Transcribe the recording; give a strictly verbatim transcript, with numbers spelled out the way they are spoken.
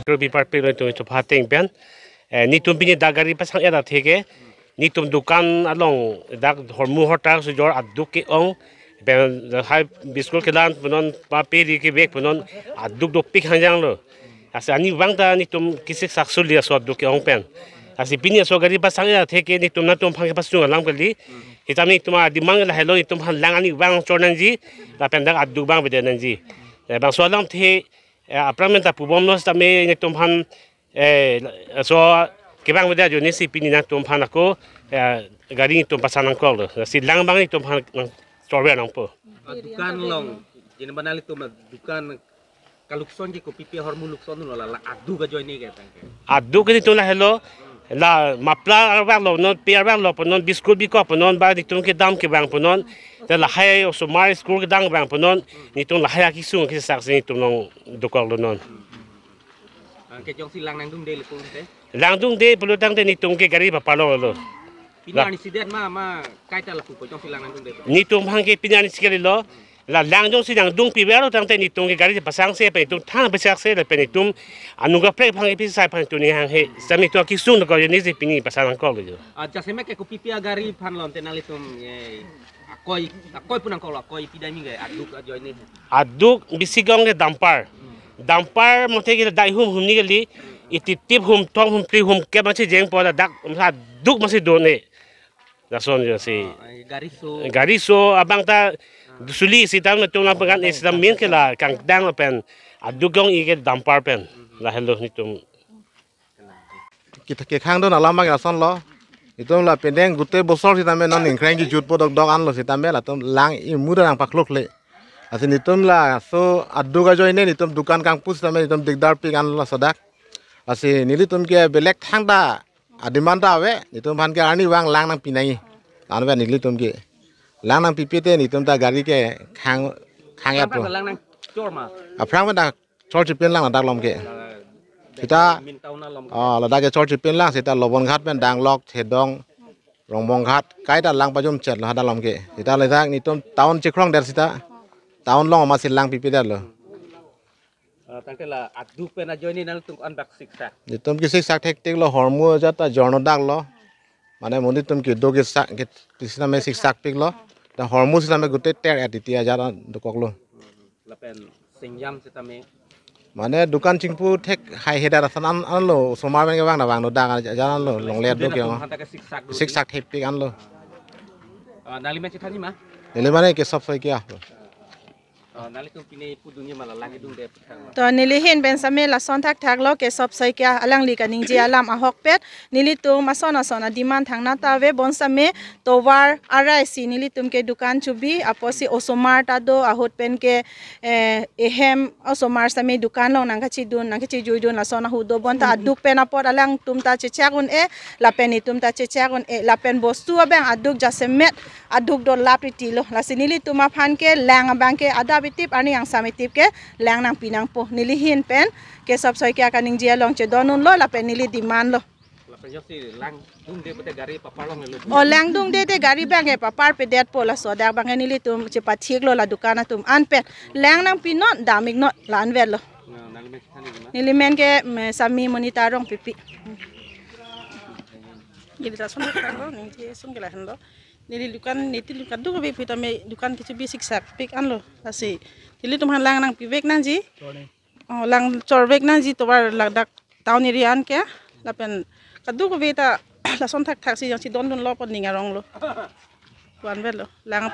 Rubi parpik lo itum itum phateng pen. Eh, netum pini dak gari pasang-et athe ke, netum dukan along dak hormu horta sujor aduk ke-ong, pen hai biscuit kelang punon, pa peri kevek punon, aduk dopik hangjang lo. Lasi arnivang ta netum kesik sak suli laso aduk ke-ong pen. Lasi pini laso gari pasang-et athe ke netum nangtumphan kepasung alam kali. Sitame netum adimang lahelo, netumphan lang arnivang chor nangji, lapen dak aduk abang avedet nangji. Eh, bangso alamthe, eh, aphrang pen ta pubomlo sitame netumphan, eh, laso kevang avedet ajoine si pini nangtumphan ako, eh, gari netum pasang nangkoklo. Lasi lang abang netumphan nangchorver nangpo. Ah, dukan along, jeni bana netum dukan kalukson ke kopipi ahormu lukson lo la, la aduk ajoine ke tangte. Aduk ke netum lahelo, la muffler arvak lo non, pe arvak lo punon, biscuit bikok punon, ba netum kedam kevang punon, te lahai osomar school kedam kevang punon, netum lahai akesung kesak si netum nangdukoklo non. Ah, ke jongsi lang nangdungde lekung te? Lang dungde pulo tangte netum ke gari paparlonglo. Pini la- arni sidet ma, ma kaita lapu po jongsi lang nangdungde? Netumphan ke pini arni si kalilo. La lang jongsi nangdung piver lo tangte netum ke gari pasangse pen netum thang pesak se lapen netum anung kaprek aphan ke pisa aphan netum ning hanghe. Sitame netum akesung ko ajoine si pini pasang nangkoklo. Ah, jasemet ke kopipi agari aphan lo ante nanglitum, eh, akoi, akoi pu nangkoklo, akoi pidai mi ke aduk ajoine? Aduk bisi ke-ong ke dumper. Dumper mate ke dai hum hum ni kali, ititip hum thom hum phli hum kep masi jengpo, ladak aduk masi done. Lason jo si. Ah, eh, gari so. Gari so abang ta suli sitame netum nangpangkan, eh, sitame main ke la kangdang lapen aduk ke-ong-i ke dumper pen. Lahelo netum. Kita kekhang dun alam abang lason lo. Itum la pendeng gute bosor sitame non ingkreng kejutpo dokdok anlo sitame latum lang imu ta nangpaklokle. Lasi netum laso aduk ajoine netum dukan kangpu sitame netum dikdarpik anlo laso dak. Lasi nelitum ke belek thangta adimang ta ave, netumphan ke arnivang lang nangpi nangji. Anvet nelitum ke. Lang nangpipe te netum ta gari ke khang, khang-etpo. Lang nangchor ma? Aphrang pen ta chor chipin lang ladak along ke. Sita, min town along. Ah, ladak ke chor chipin lang sita Lobonghat pen Danglok, Thedong, Rongbonghat, kaita lang pajum chetlo hadak along ke. Sita ladak netum town chikrong der sita. Town along masi lang pipe derlo. Ah, tangte la aduk pen ajoine nangtum anbak siksak? Netum kesiksak thektik lo, hormu ajat ta jorno dak lo. Mane monit atum kedo kesak ke sitame siksak piklo. Ta hormu sitame gute ter-et titi ajat dokoklo. Lapen singjam sitame? Mane dukan chingpu thek haihe dar asan an, anlo, osomar pen kevang ta vangno dak ajat anlo, longle do ke. Student atum aphan ta kesiksak do. Siksak thepik anlo. Ah, nangli men chethanji ma? Neli mane ke sop soi ke-a. Oh, nanglitum pine pudunji ma la lang kedungde aphuthak ma? To neli ahin pen sitame lason thakthak lo, ke sop soi ke-a alangli kaningje alam ahokpet. Nelitum ason ason adimang thangnat ta ave, bonsitame tovar arai si nelitum ke dukan chubi, apotsi osomar ta do, ahut pen ke, eh, ehem osomar sitame dukan along nangkachidun, nangkachijuidun lason ahut do, bonta aduk pen apot alangtum ta chechak un-e, lapen itum ta chechak un-e, lapen bostu abang aduk jasemet aduk do lap riti lo. Lasi nelitum aphan ke lang abang ke adap itip arni angsam itip ke lang nangpi nangpo. Neli ahin pen ke sop soi ke-a kaningje along chedondunlo lapen neli demand lo. Lapen jongsi lang dungde pute gari paparlongle lo? Oh, lang dungde te gari abang ke paparpedetpo, laso dak abang ke nelitum chepathiklo la dukan atum an pen. Lang nangpinon, dam-iknon, la-anvet lo. Nah, nangli men chethanji ma? Neli men ke, mm, Sami Monita Rongpipi. Jadi lason thakthak lo, ningje sung ke lahenlo. Neli dukan, neli dukan duk ave pu tame dukan kechubi siksak pik anlo. Lasi nelitum aphan lang nangpivek nangji. Oh, lang chorvek nangji tovar ladak town area an ke. Lapen kaduk ave ta lason thakthak si jongsi dondunlo pu ning aronglo. Pu-anvet lo. Lang